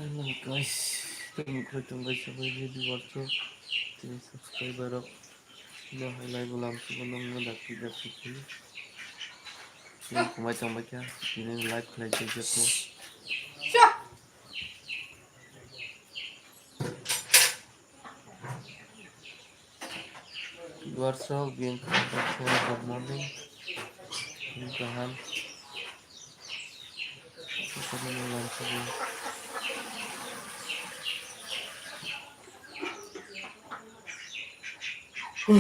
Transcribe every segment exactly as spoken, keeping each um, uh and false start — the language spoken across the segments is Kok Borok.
Hello guys, tamo khoi tong guys, sabai video warso tini subscriber rok no hai live lam sugo nong no dakti dakti khe tini kumai tong bai kha tini live khlai khe jepho. Warso bien good morning. Kaham. Hmm?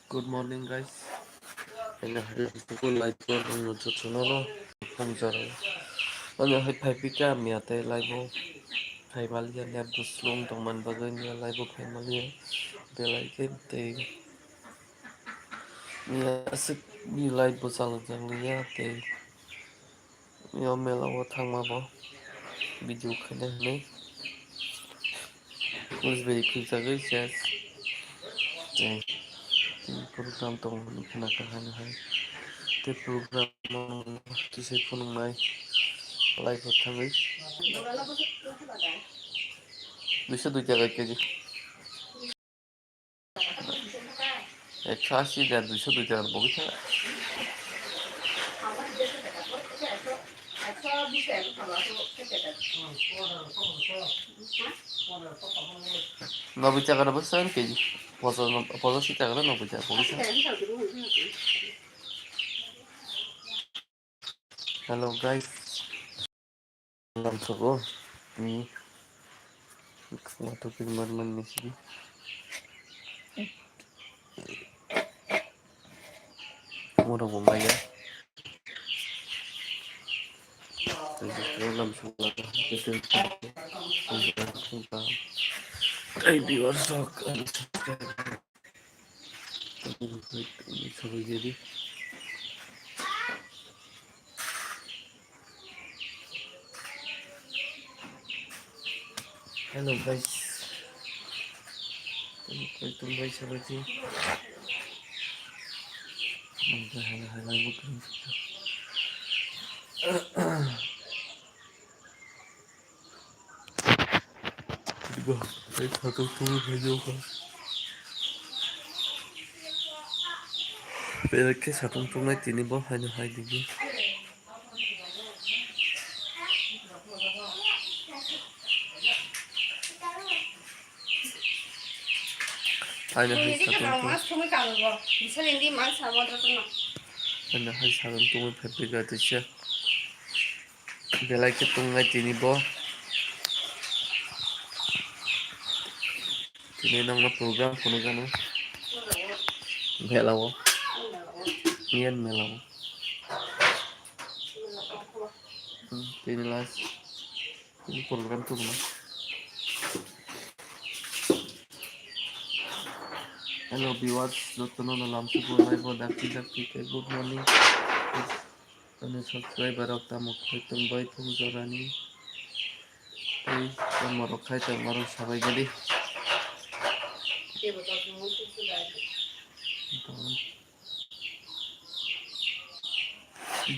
Good morning guys. Ani hai school life ko ang no jotono no phungjaro. Ani hai phai pika miya tei life o phai maliya net bo slung tongmani bagwi miya life o phai maliya belai khe tei miya aswk ni life bo chalok jak liya tei. Yo mela o thangma bo video khaina hinwi police bai khichagwi ses tei program tongmani khna kaham hai tei program o kisai phunuknai live o thangwi duiso dui taka kg. Ekso asi da duiso dui taka bogwi thang. Noboi taka no bwsa kg. Pochas, pochas taka no noboi taka bogwi thang. Hello guys. Lamsogo ni khwma tubui manmani sidi. Khwma rok bo maya. Lamsogo. Tei viewers rok ani subscribe. Sabai jadi. Hello guys. Tamo khoi tong bai sabai di. Ang ta hala hala bo kang. Diba, tei photo tubui phai jokha. Belai khe satung tungnai tini bo haino hai digi. Haino hai satung tung. Haino hai satung tungwi phai phaikha tisa. Belai khe tongnai tini bo. Tini nokno program phunukjano. Mela o. Miyan mela o. Hmm, tini last. Tini program tongma. Hello viewers, jotono no lamsugo live o dakti dakti khe good morning. Ani subscriber rok tamo khai tong bai phung jorani. Tei tamo rok khai tong marok sabai gadi.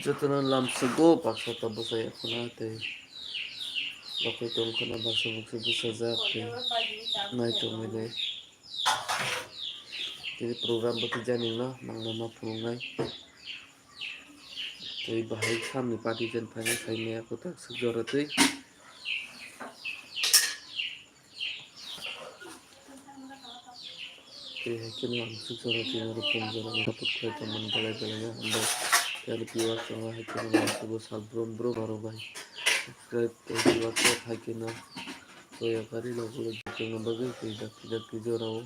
Jotono lamsugo baksa ta bwsai khuna tei rok khai tong khuna baksa baksa bwsajak tei nai tongwi de. Tini program bo twijani no nangma ma phunuknai. Tei bahai samni party jen phaina sai maya kwtak swk jora twi. Tei hai kheno ang swk jora twi oro pung jora ni support khlai tongmani belai belai no hambai. Tei ani viewers tongo hai kheno ang subo sal brum brum oro bai subscribe tei viewers rok hai kheno. Soya kari no bolai tongna bagwi tei dakti dakti jora o.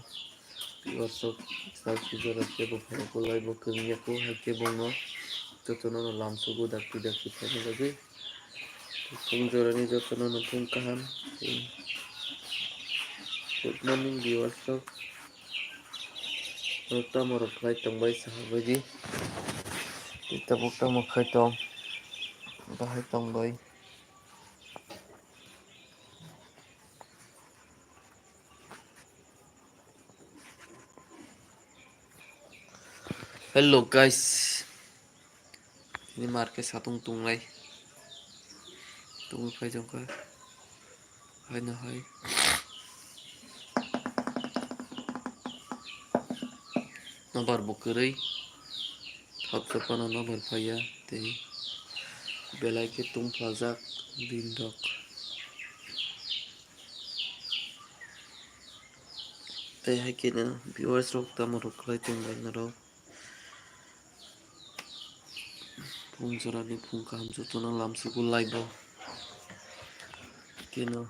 Viewers rok sal si jora tei bo phai bo live o kwrwng ya kho hai khe bongno jotono no lamsugo dakti dakti phaina bagwi. Phung jorani jotono no phung kaham. Good morning viewers rok. Rok tamo rok khlai tong bai saha bai di. Tei tabuk tamo khai tong. Bahai tong bai. Hello guys. Ini market satung tunglai. Tungwi phai jongkha. Haino hai. Nobar bo kwrwi. Thapsa phano nobar phaiya tei belai khe tungphlajak bini rok. Tei hai khe no viewers rok tamo rok khlai tongbai norok. Phung jorani phung kaham jotono lamsugo live o. Keno.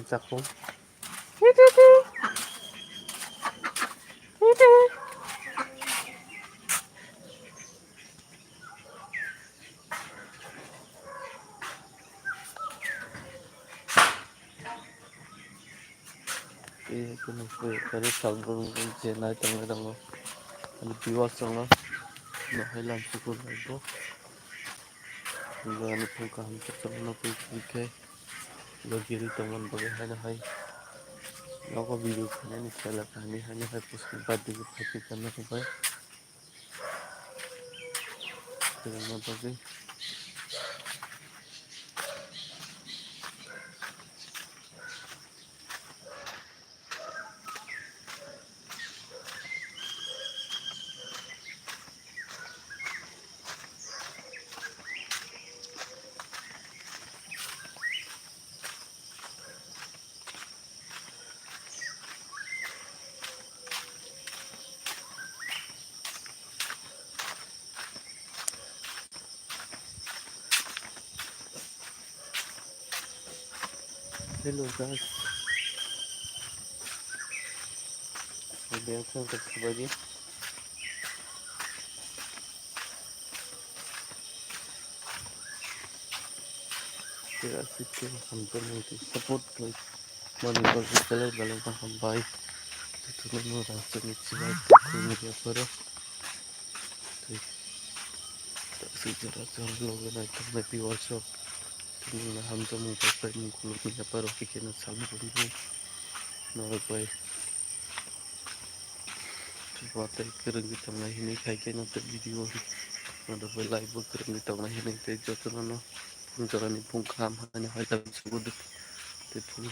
Jakung. Tei kunu kari salbrum je nai tongnai tongo. Ani viewers tongo. Nohai lam sukur naibo. Ani phung kaham chakchang no pui pui khe. Bo giri tongmani bagwi haino hai. Nogo video khainani sela kahini haino hai puskang birthday khe phaikhe tamo khe bai. Kwrwngna bagwi. Hello guys. Biyang khe wngkha subadi. Tei aswk khe hamjakmung tei support khlai mani bagwi belai belai no hambai. Jotono no rang chakni chibai tei khulumui yapharo. Tei aswk jora jora logi nai tongnai viewers rok. Tini no hamjakmung bai khlaimung khulumui yapharo, haikheno salmung norok bai. Watwi kwrwngwi tongnai hinwi khaikhe no tei video norok bai live bo kwrwngwi tongnai hinwi tei jotono no phung jorani phung kaham haino hai jagao sugo tei phung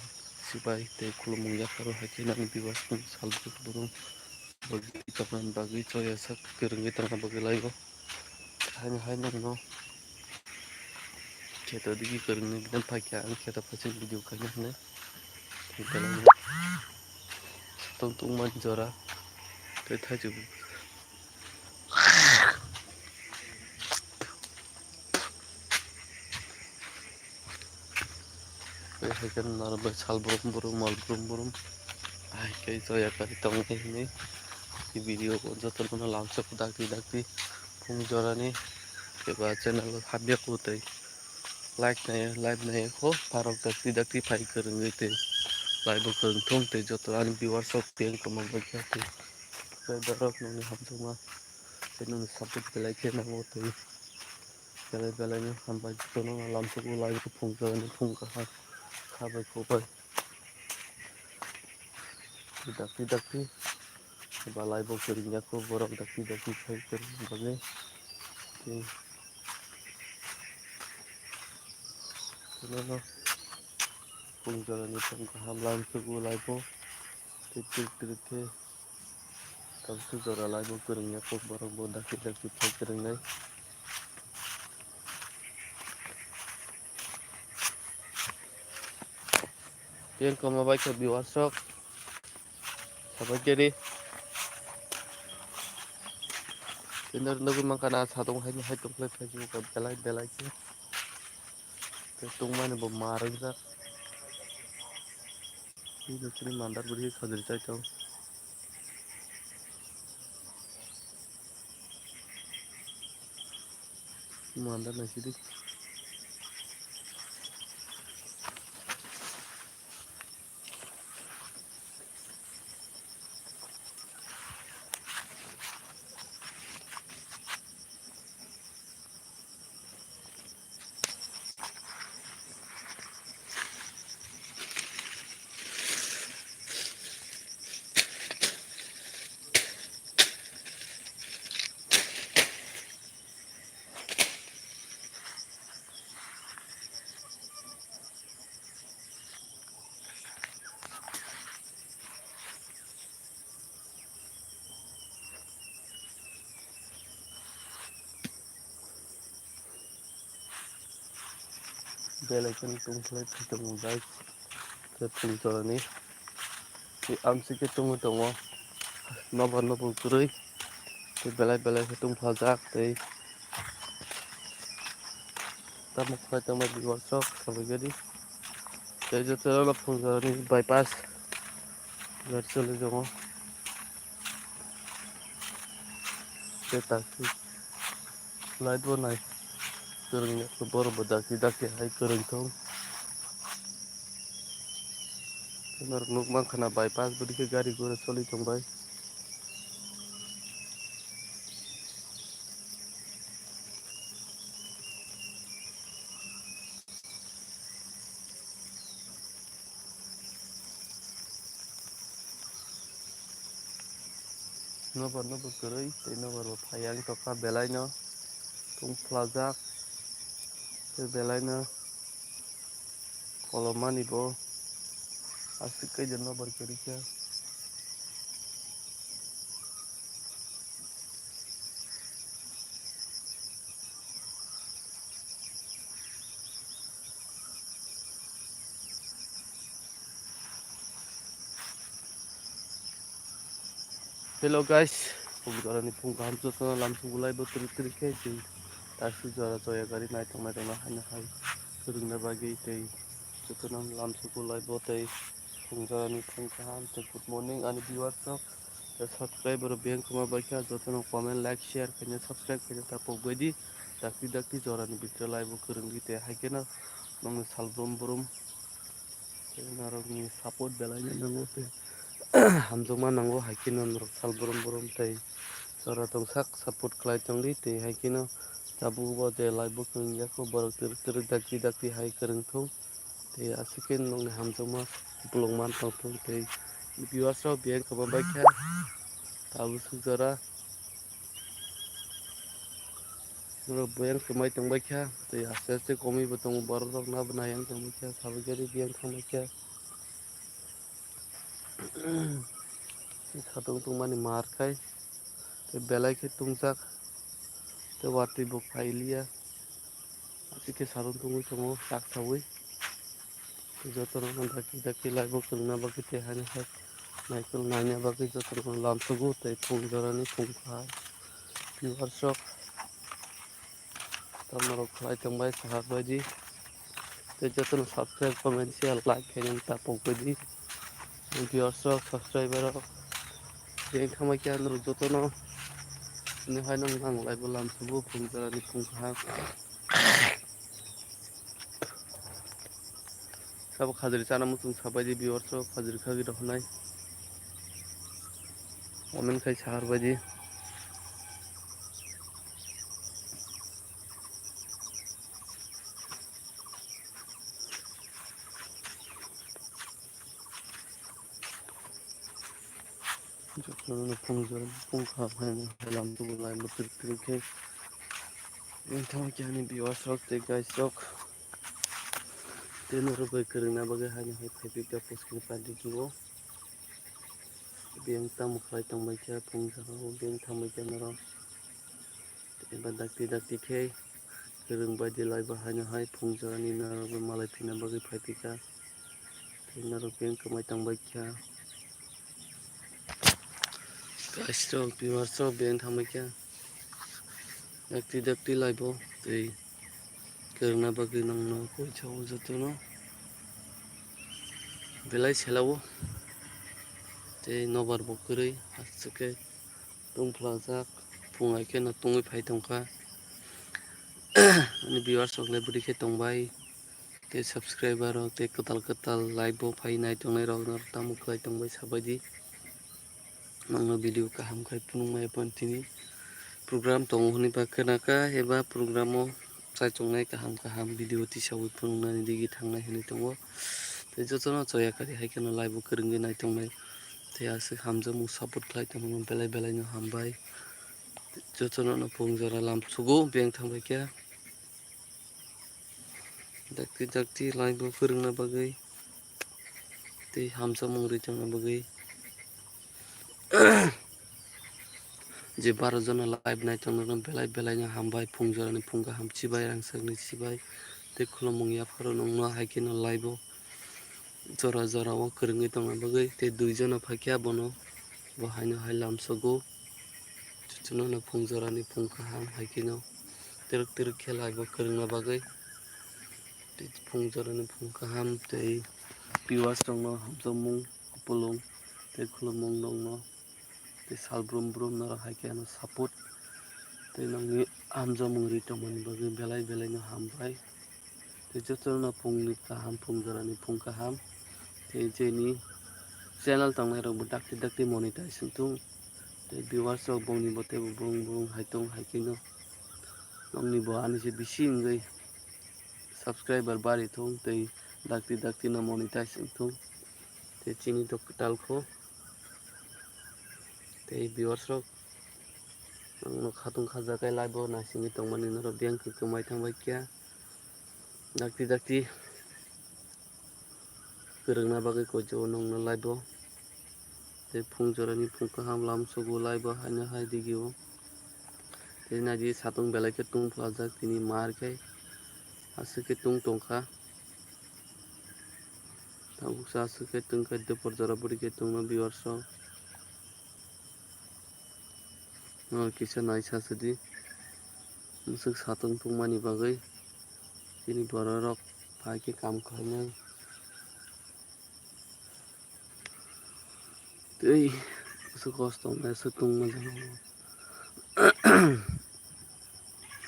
sibai tei khulumung yapharo haikhe nini viewers rok salbrum brum bagwi tongna bagwi choya sak kwrwngwi tongna bagwi live o. Haino hai nokno kheto digi kwrwngni bini phaikha ang kheto phaising video khaina hinwi. Tei belai no satung tungmani jora tei thaichuk. Tei hai khe norok bai sal brum brum, mal brum brum. Hai khe joya kari tongkhe hinwi video o jotono lamsok dakti dakti phung jorani eba channel o hamya kho tei like nai, live nai kho parok dakti dakti phai kwrwngwi tei live o kwrwngthung tei joto ani viewers rok tei tongma bagwi tei dorok nini hamjakma tei nini support belai khe nango tei belai belai no hambai jotono lamsok o live o phung jorani phung kaham kha bai kho bai. Dakti dakti ba live o kwrwngya kho borok dakti dakti phai kwrwngna bagwi. Tei tini no phung jorani phung kaham lamsok o live o tei twk twk khe tamsok jora live o kwrwngya kho borok bo dakti dakti phai kwrwngnai. Yang kama bai khe viewers rok. Sabai khe ri. Tei nw-, nugwi mankha na sadung hai hai tongkhlai Facebook o belai belai khe. Tei tongmani bo ma rwngjak. Tei nw chini mandar bwrwi sajri chai tong. Mandar naisidi. Belai kheno tongkhlai thai tongo guys. Khe phung chorani. Tei amsike tongwi tongo. Nobar nobar kwrwi. Tei belai belai khe tongphaljak tei. Tamo khlai tongma viewers rok sabai gari. Tei joto rok phung chorani bypass. Gari choli tongo. Tei takhuk light bo nai kwrwng ya khe borok bo dakti dakti hai kwrwng thung. Norok nuk mankha na bypass bwdikhe gari gura choli tongbai. Nobar nobar kwrwi tei nobar bo phaiya wng tongkha belai no tongphlajak tei belai no kolomani bo aswk khe je nobar kwrwi khe. Hello guys, phung jorani phung kaham jotono lamsok bulai bo twrwk twrwk khe chwng taisuk jora choya gari naithok naithok no haino hai kwrwngna bagwi tei jotono lamsok bulai bo tei phung jorani phung kaham tei good morning ani viewers rok. Tei subscriber rok beng kwma bai kha, jotono comment, like, share khaina, subscribe khaina ta pok bai di. Dakti dakti jorani bitre lai bo kwrwng di, tei hai kheno nongni sal brum brum tei norokni support belai no nango tei hamjakma nango, hai kheno norok sal brum brum tei jora tongsak support khlai tong di, tei hai kheno tabuk bo je lai bo kwrwng ya kho, borok twrwk twrwk dakti dakti hai kwrwng thung. Tei aswk khe nokni hamjakma bolong man tong thung tei viewers rok biyang kwbang bai kha tabuk suk jora. Norok biyang kwmai tong bai kha tei aste aste komwi bo tongo, borok rok nabo nai yang tong bai kha, sabai khe biyang thang bai kha. Satung tongmani mar khai tei belai khe tungjak tei watwi bo phai liya. Aswk khe satung tungwi tongo chak saui. Jotono dakti dakti lai bo kwrwngna bagwi tei haino hai naikol naina bagwi jotono lamsogo tei phung jorani phung kaham. Viewers rok tamo rok khlai tongbai sahak baidi. Tei jotono subscribe, comment, share, like khaina ta pok baidi. Viewers rok, subscriber rok. Tei wngkha khe norok jotono. Nini hai nang nang lai bo lamsogo phung jorani phung kaham. Sabo khajri chana muchung sabai di viewers rok, khajri khagwi rok hinai. Omen khai sahar bai di. Jotono phung jora phung kha phaina lamsogo lai bo twrwk twrwk khe. Wngthang khe ani viewers rok tei guys rok. Tei norok bai kwrwngna bagwi haino hai phai phikha post khe padi khe o. Biyang tamo khlai tongbai kha phung jora o biyang thangbai kha norok. Eba dakti dakti khe kwrwng bai di lai bo haino hai phung jorani norok bai malai phina bagwi phai phikha. Norok beng kwmai tongbai kha. Guys rok, viewers rok beng thangbai kha. Dakti dakti live o tei kwrwngna bagwi nongno koi chao jotono. Belai sela o tei nobar bo kwrwi aswkhe tongphlajak. Phung hai kheno tongwi phai tongkha. Ani viewers rok le bwrwi khe tongbai. Tei subscriber rok tei kwtal kwtal live o phai nai tongnai rok no tamo khlai tongbai sabaidi. Nongno video kaham khai phunukmaya phano tini program tongo hwnwi ba khwnakha eba program o chaichoknai kaham kaham video tisaui phunuknani digi thangnai hwnwi tongo. Tei jotono choya kari hai kheno live o kwrwngwi nai tongnai tei aswk hamjakmung support khlai tongmani belai belai no hambai. Jotono no phung jora lamsugo beng thangbai kha. Dakti dakti live o kwrwngna bagwi tei hamjakmung rwi tongna bagwi. Je baro jona live nai tongnai rok belai belai no hambai, phung jorani phung kaham chibai, rangchakni chibai tei khulumung yapharo nongno hai kheno live o jora jora o kwrwngwi tongna bagwi tei dui jona phaikha bono bo haino hai lamsogo. Chuchunano phung jorani phung kaham hai kheno twrwk twrwk khe live o kwrwngna bagwi. Tei phung jorani phung kaham tei viewers rokno hamjakmung kupulung tei khulumung nokno tei sal brum brum norok hai khe ano support tei nokni hamjakmung ri tongmani bagwi belai belai no hambai. Tei jotono phungni kaham, phung jorani phung kaham. Tei jeni channel tongnai rokbo dakti dakti monetize wngthung. Tei viewers rok bongni bo teibo bung bung hai tong hai khe no. Nokni bo ani se bisi wngwi subscriber bari thung tei dakti dakti no monetize wngthung. Tei chini to kwtal kho. Tei viewers rok ang no khatung khajakai live o naisingwi tongmani norok biyang khe kwmai thangbai kya. Dakti dakti kwrwngna bagwi koichao nongno live o. Tei phung jorani phung kaham lamsogo live o haino hai digi o. Tei naidi satung belai khe tungphlajak tini mar khe aswk khe tung tongkha. Tabuksa aswk khe tungkha dopor jora bwrwi khe tungno viewers rok. Norok kisa naisa sidi. Mwswk satung tungmani bagwi chini bororok phai khe kam khlainai. Tei aswk kosto wngnai aswk tungma jora o.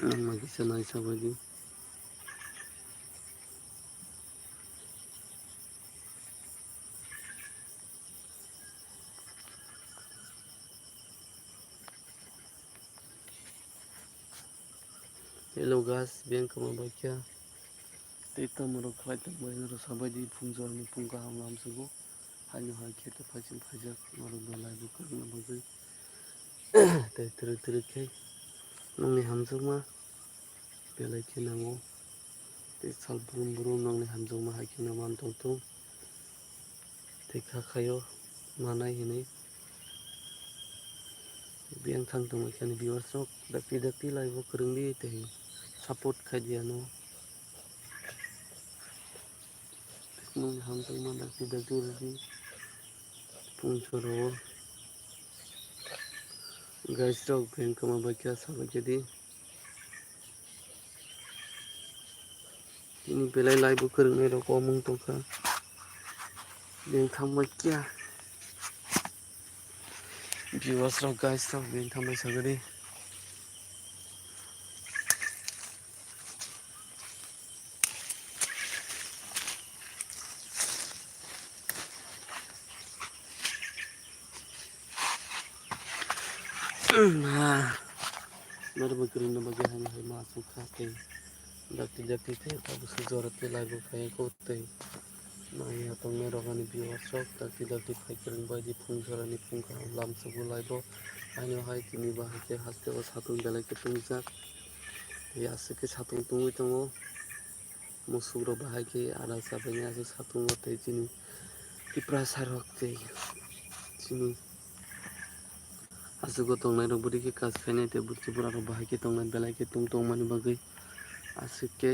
Nangma kisa naisa baidi. Hello guys, biyang kwma bai kha. Tei tamo rok khlai tongbai norok sabaidi phung jorani phung kaham lamsogo. Haino hai khe tei phaichung phaijak norok belai bo kwrwngna bagwi. Tei twrwk twrwk khe nongni hamjakma belai khe nango. Tei sal brum brum nongni hamjakma hai kheno man tongthung. Tei kha khaio manai hinwi. Biyang thang tongma khe ani viewers rok dakti dakti live o kwrwngdi tei support khai di ano. Nongni hamjakma dakti dakti rwdi. Phung choro o. Guys rok beng kwma bai kha sabai khe di. Tini belai live o kwrwngnai rok o mung tongkha. Beng thangbai kya. Viewers rok, guys rok, beng thangbai sagadi. Norok bo kwrwngna bagwi haino hai ma aswk kha tei dakti dakti tei tabuksa jora tei live o phai kho tei naiya tongnai rok ani viewers rok dakti dakti phai kwrwng bai di phung jorani phung kaham lamsogo live o haino hai tini bo hai khe haste o satung belai khe tungjak tei aswk khe satung tungwi tongo. Musuk rok bahai khe ada chabaini aswk satung o tei chini tiprasa rok tei chini aswk o tongnai rok bwrwi khe kas khainai tei bwrwi bwra rok bahai khe tongnai belai khe tung tongmani bagwi aswk khe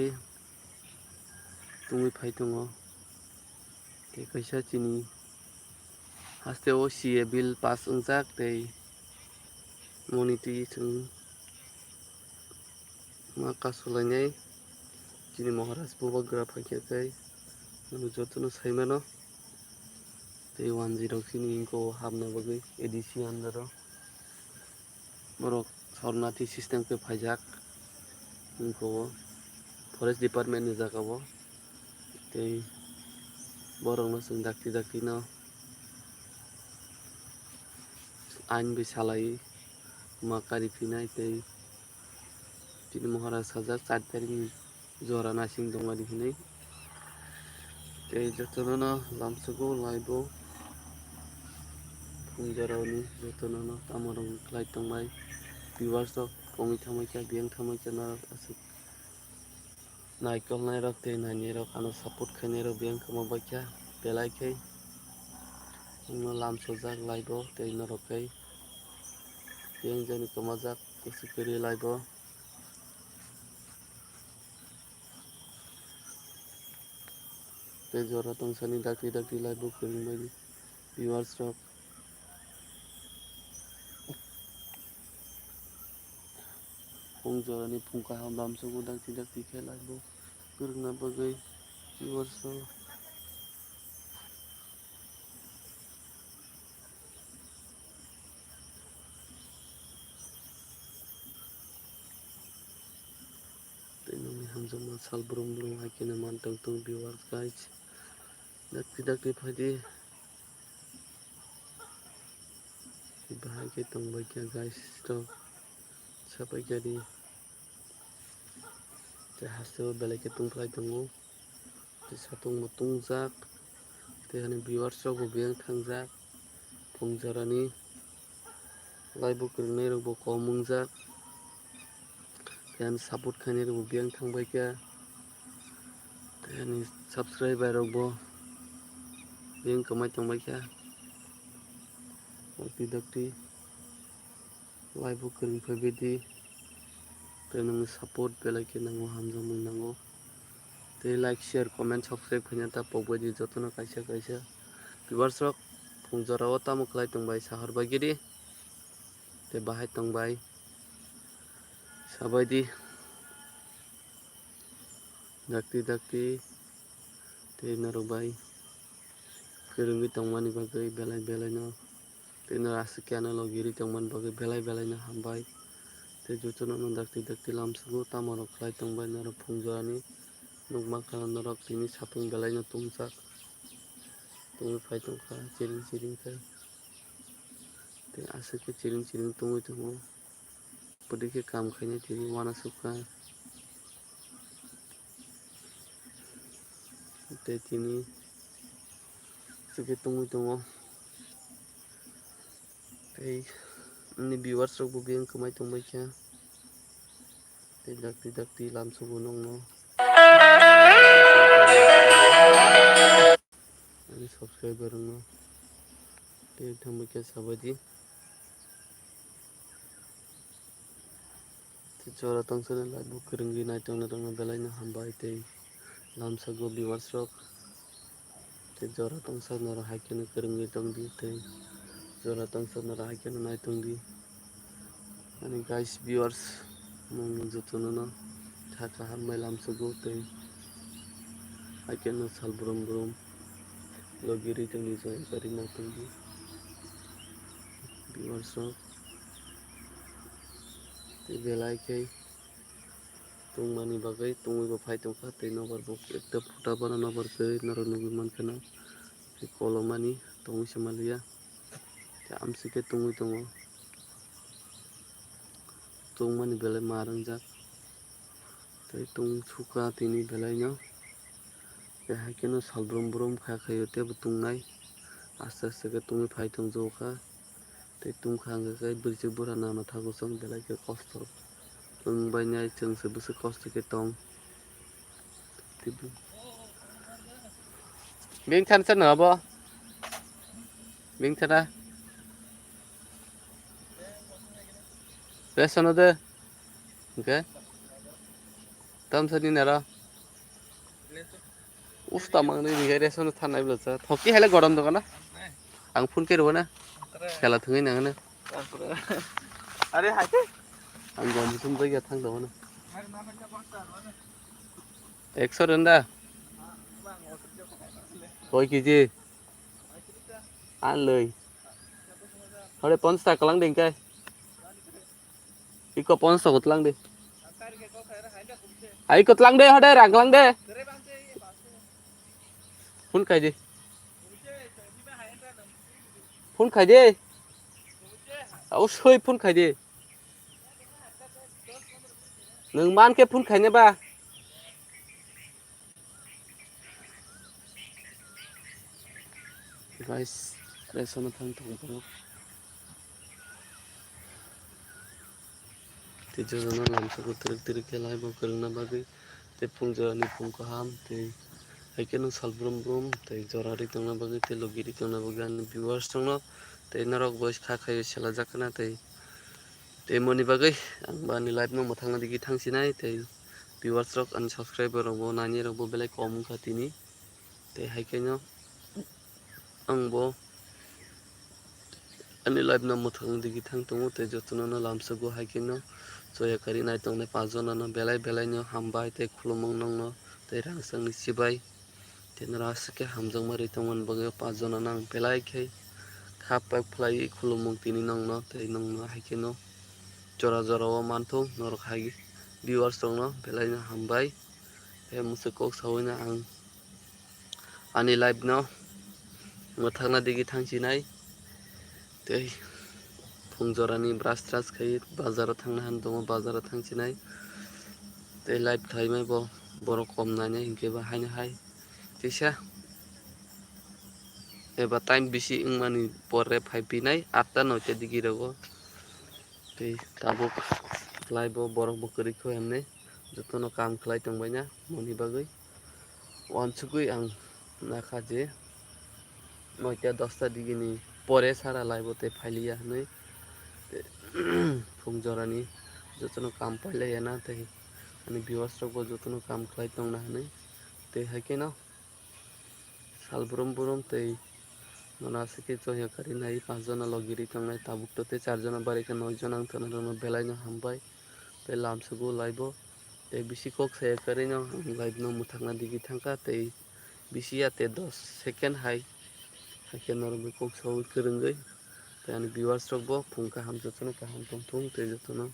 tungwi phai tongo. Tei kaisa chini haste o C A bill pass wngjak tei moniti chwng ma kasulainai chini Maharaj Bubagra phaikha tei jotono saimano tei wanjwi rok chini wngkha o hapna bagwi A D C under o. Borok sornathi system khe phaijak wngkha o forest department ni jaga o. Tei borokno chwng dakti dakti no ain bai salai ma kari phinai tei chini Maharaj sajak char tarik ni jora naising tongmani hinwi. Tei jotono no lamsugo laibo phung jorao ni jotono no tamo rok khlai tongbai. Viewers rok kongwi thangbai kha, biyang thangbai kha norok aswk. Naikolnai rok tei nainai rok ano support khainai rok biyang kwma bai kha belai khe. Wngno lamsojak laibo tei norok khe biyang jani kwmajak kusu kwrwi laibo. Tei jora tongsani dakti dakti laibo kwrwngmani viewers rok. Phung jorani phung kaham lamsugo dakti dakti khe laibo kwrwngna bagwi viewers rok. Tei nokni hamjakma sal brum brum hai kheno mantong tong viewers guys. Dakti dakti phaidi. Bahai khe tongbai kha guys rok. Sabai kha di. Tei haste o belai khe tongphlai tongo. Tei satung bo tungjak. Tei hani viewers rok bo biyang thangjak. Phung jorani laibo kwrwngnairokbo kom wngjak, tei ani support khainairokbo biyang thangbaikha, tei ani subscriber rokbo biyang kwmai tongbaikha. Dakti dakti laibo kwrwng phaibaidi, tei nokni support belai khe nango, hamjakmung nango. Tei like, share, comment, subscribe khaina ta pokbaidi jotono kaisa kaisa. Viewers rok phung jorao tamo khlai tongbai sahor bai giri. Tei bahai tongbai sabaidi dakti dakti tei norok bai kwrwngwi tongmani bagwi belai belai no. Tei no aswk khe ano logi ri tongmani bagwi belai belai no hambai. Tei jotono no dakti dakti lamsugo tamo rok khlai tongbai norok phung jorani nukmankha norok tini satung belai no tungsak tungwi phai tongkha chiring chiring khe. Tei aswk khe chiring chiring tungwi tongo. Bwdwi khe kam khainai tini uanasukha. Tei tini chukhe tongwi tongo. Tei ani viewers rokbo biyang kwmai tongbaikha. Tei dakti dakti lamsugo nokno. Ani subscriber rokno tei thangbai khe sabaidi. Tei jora tongsa ni live bo kwrwngwi naitok naitok no belai no hambai tei lamsago viewers rok. Tei jora tongsa norok hai kheno kwrwngwi tongdi tei jora tongsa norok hai kheno naitongdi. Ani guys viewers, nwng jotono no kha kaham bai lamsugo tei hai kheno sal brum brum logi ri tongdi join kari naitongdi viewers rok. Tei belai khe tongmani bagwi tongwi bo phai tongkha tei nobar bo ekta phuta bono nobar kwrwi norok nugwi mankha na tei kolomani tongwi se manliya tei amswk khe tongwi tongo. Tongmani belai ma rwngjak tei tong sukha tini belai no tei hai kheno sal brum brum kha khaio teibo tongnai aste aste khe tongwi phai tongjago kha. Tei tungkha hwnkhe khe bwrwichwk bwrano ano thago chwng belai khe kosto wng bainai chwngse bwswk kosto khe tong. Bini thani chano abo? Bini thana? Besono de. Hwnkhe? Tamsa nini aro? Usta mang ni ni ration thanai bla cha. Thoki hele gorom dogan na. Ang phone ke rwna. Khela thungwi nang na. Are hai. Ang gom sum jai ya thang dogan na. Ekso renda. Koi kiji. An lei. Hore ponchas taka lang ding kai. Iko ponchas taka lang de. Ai iko lang de, hore rang lang de. Phone khai di. Phone khai di. Au soi phone khai di. Nwng man khe phone khaine ba? Guys, ration thang thang borok. Tei jotono lamsoko twrwk twrwk khe laibo kwrwngna bagwi. Tei phung jorani phung kaham tei haikhe nwng sal brum brum tei jora ri tongna bagwi tei logi ri tongna bagwi ani viewers rokno tei norok bo kha khaio selajak khna tei tei moni bagwi ang bo ani live no mwthangna digi thang sinai tei viewers rok ani subscriber rok bo nainai rok bo belai kom wngkha tini tei haikhe no ang bo ani live no mwthangna digi thang tongo tei jotono no lamsoko haikhe no choya kari nai tongnai panch jona no belai belai no hambai tei khulumung nokno tei rang changni chibai. Tei norok aswk khe hamjakma ri tongmani bagwi o panch jona no ang belai khe kha paiphlaiwi khulumung tini nokno tei nokno hai kheno jora jora o manthung norok hai viewers rokno belai no hambai. Tei mwswk kok saui no ang ani live no mwthangna digi thang sinai. Tei phung jorani brush trush khai bazaro thangna han tongo, bazaro thang sinai. Tei live khlaimai bo borok kom nainai hinkhe bo haino hai kisa eba time bisi wngmani pore phai pinai atta noita digi rogo. Tei tabuk live o borok bo kwrwi kho hemnai jotono kam khlai tongbaina moni bagwi. Wansugwi ang nakha je noita dosta digini pore sara live o tei phailiya hinwi phung jorani jotono kam pailaiya na tei ani viewers rok bo jotono kam khlai tongna hinwi tei haikheno sal brum brum tei nono aswk khe choya kari nai panch jona logi ri tongnai tabuk to tei char jona bari khe noi jona wng thana rokno belai no hambai tei lamsugo live o. Tei bisi kok saya kwrwino ang live no mwthangna digi thangkha tei bisi ya tei dos second hai. Hakhe norokni kok saui kwrwngwi tei ani viewers rokbo phung kaham jotono kaham tongthung tei jotono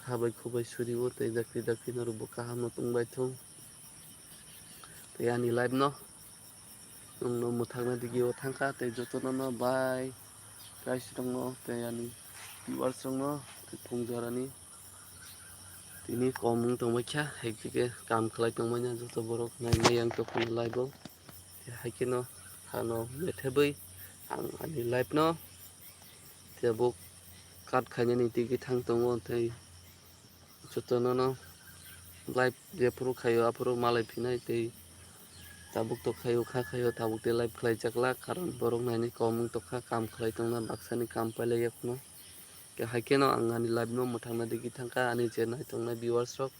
habai khubai suriwo tei dakti dakti norokbo kaham no tongbaithung. Tei ani live no nwngno mwthangna digi o thangkha tei jotono no bye guys rokno tei ani viewers rokno tei phung jorani. Tini kom wng tongbaikha, hekdike kam khlai tongmani joto borok nainai ang tongphano live o. Tei haikhe no ano methebwi ang ani live no tei bo cut khainani tigi thang tongo tei jotono no live jephuru khaio aphuru malai phinai tei tabuk to khaio kha khaio tabuk tei live khlai chakla karon borok nainai kom wng tongkha kam khlai tongna baksani kam pailai yakno. Tei hai kheno ang ani live no mwthangna digi thangkha, ani je naitongnai viewers rok,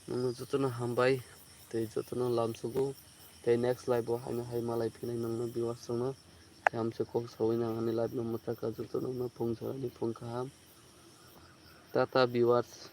nwngno jotono hambai tei jotono lamsugo. Tei next live o haino hai malai phinai nwngno viewers rokno. Tei hamswk kok saui nang ani live no mwthangkha, jotono no phung jorani phung kaham. Tata viewers,